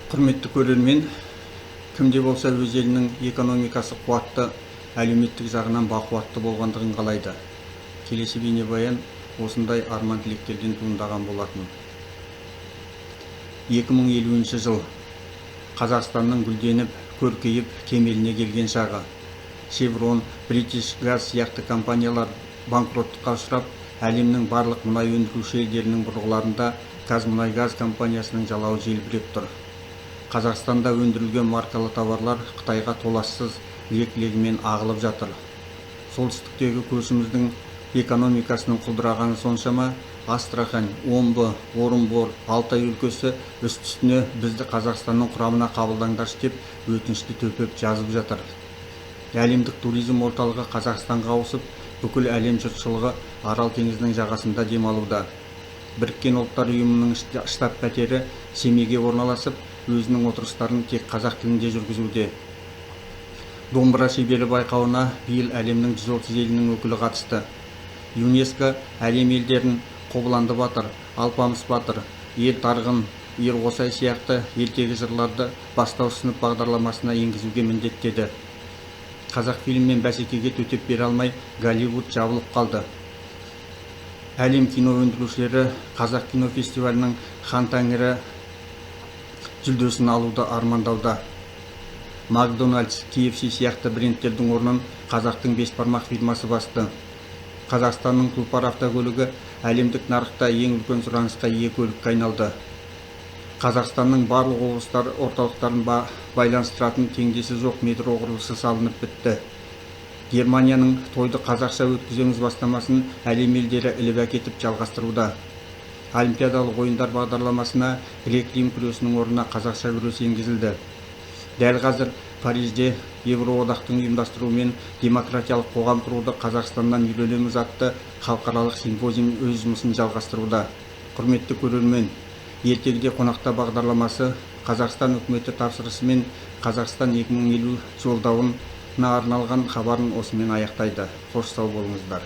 Құрметті көрермен, кімде болса өз елінің экономикасы қуатты, әлеуметтік жағынан бақуатты болғандығын қалайды. Келесі бейнебаян осындай арман тілектерден туындаған болатын. 2050 жыл Қазақстанның гүлденіп, көркейіп, кемеліне келген шағы. Chevron, British Gas сияқты компаниялар банкроттыққа ұшырап, әлемнің барлық мұнай өндіруші елдерінің бұрғыларында ҚазМұнайГаз компаниясының жалауы желбіреп тұр. Қазақстанда өндірілген маркалы товарлар Қытайға толассыз лек-легімен ағылып жатыр. Солтүстіктегі көршіміздің экономикасының құлдырағаны соншама, Астрахань, Омбы, Орынбор, Алтай өлкесі үсті-үстіне бізді Қазақстанның құрамына қабылдаңдаршы деп өтінішті төпеп жазып жатыр. Әлемдік туризм орталығы Қазақстанға ауысып, бүкіл әлем жұртшылығы Арал теңізінің жағасында демалуда. Біріккен Ұлттар Ұйымының штаб пәтері Семейге орналасып, өзінің отырыстарын тек қазақ тілінде жүргізуде. Домбыра шебері байқауына биыл әлемнің 130 елінің өкілі қатысты. ЮНЕСКО әлем елдерін Қобыланды батыр, Алпамыс батыр, Ер Тарғын, Ер Қосай сияқты ертегі жырларды бастауыш сынып бағдарламасына енгізуге міндеттеді. Қазақфильммен бәсекеге төтеп бере алмай, Голливуд жабылып қалды. Әлем кино өндірушілері Қазақ кино фестивалінің хан тәңірі жүлдесін алуды армандауда. Макдональдс, KFC сияқты брендтердің орнын қазақтың бешбармақ фирмасы басты. Қазақстанның Тұлпар автокөлігі әлемдік нарықта ең үлкен сұранысқа ие көлікке айналды. Қазақстанның барлық облыстар орталықтарын байланыстыратын теңдесі жоқ метро құрылысы салынып бітті. Германияның тойды қазақша өткіземіз бастамасын әлем елдері іліп әкетіп жалғастыруда. Олимпиадалық ойындар бағдарламасына грек-рим күресінің орнына қазақша күрес енгізілді. Дәл қазір Парижде Еуроодақтың ұйымдастыруымен демократиялық қоғам құруды Қазақстаннан үйренеміз атты халықаралық симпозиум өз жұмысын жалғастыруда. Құрметті көрермен, ертегіде қонақта бағдарламасы Қазақстан үкіметі тапсырысымен Қазақстан 2050 жолдауына арналған хабарын осымен аяқтайды. Қош сау болыңыздар.